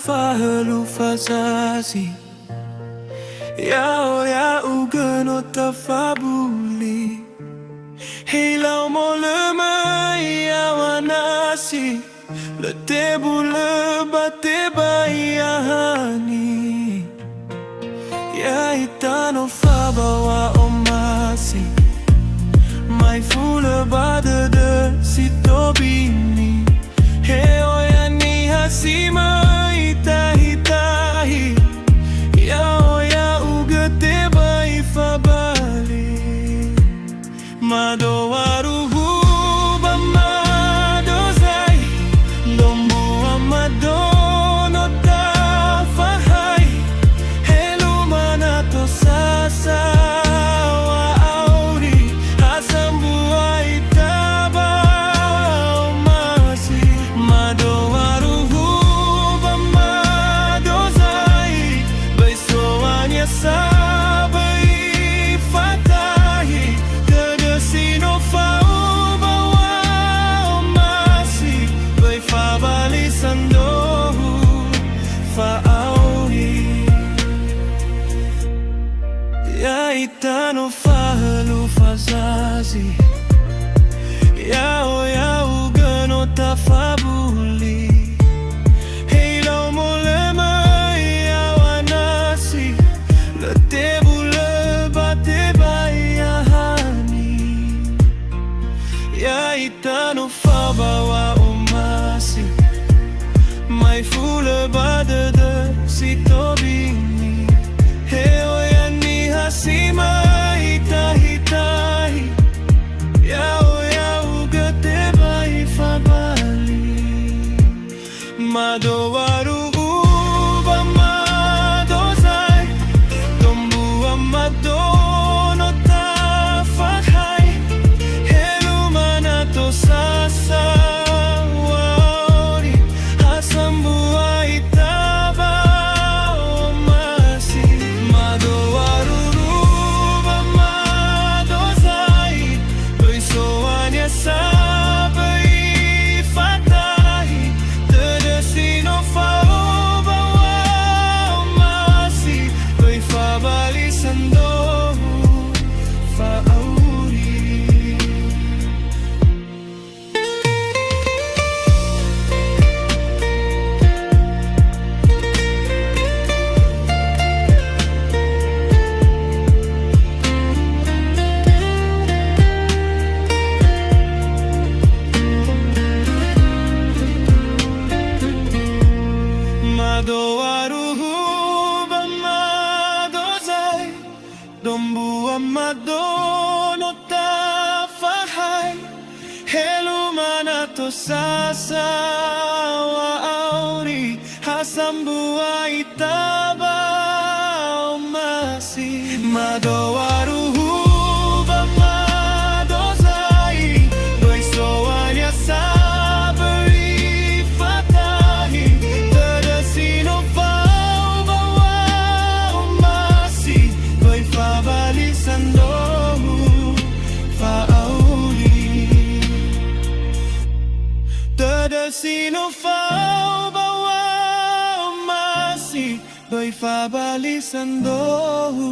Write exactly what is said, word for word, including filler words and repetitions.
Fahölu fazazi, ya'o ya'ugö no tafabuli. Heilau molö möi yaŵa nasi, lö tebulö ba tebai ahani. Ya'ita no fabaŵa omasi, maifulö ba dödö si tobini. He oya niha si möi tahitahi, ya'o ya'ugö tebai fabali. Mado waruhu ba mado zai, dombua mado no tafahai, helu mana to sasa wa'auri, ha sambua ita ba omasi. Mado waruhu ba mado zai, böi soania sa böi fatahi, tödö si no fao ba wa'omasi, böi fabali sandrohu fa'auri. Ya'ita no fahölu fazazi, ya'o ya'ugö no tafabuli. Heilau molö möi yaŵa nasi, lö tebulö ba tebai ahani. Ya'ita no fabaŵa omasi, maifulö ba dödö si tobini. He oya niha si möi tahitahi, ya'o ya'ugö tebai fabali. Mado waruhu ba mado zai, dombua mado no tafahai, helu mana to sasa wa'auri, ha sambua ita ba omasi. Mado waruhu ba mado zai, böi soania sa böi fatahi, tödö si no fao ba wa'omasi, böi fabali sandrohu fa'auri. Mado waruhu ba mado zai, dombua mado no tafahai, helu mana to sasa wa'auri, ha sambua ita ba omasi. Mado waruhu ba mado zai, böi soania sa böi fatahi, tödö si no fao ba wa'omasi, böi fabali sandrohu fa'auri. Tödö si no fao ba wa'omasi, böi fabali sandrohu.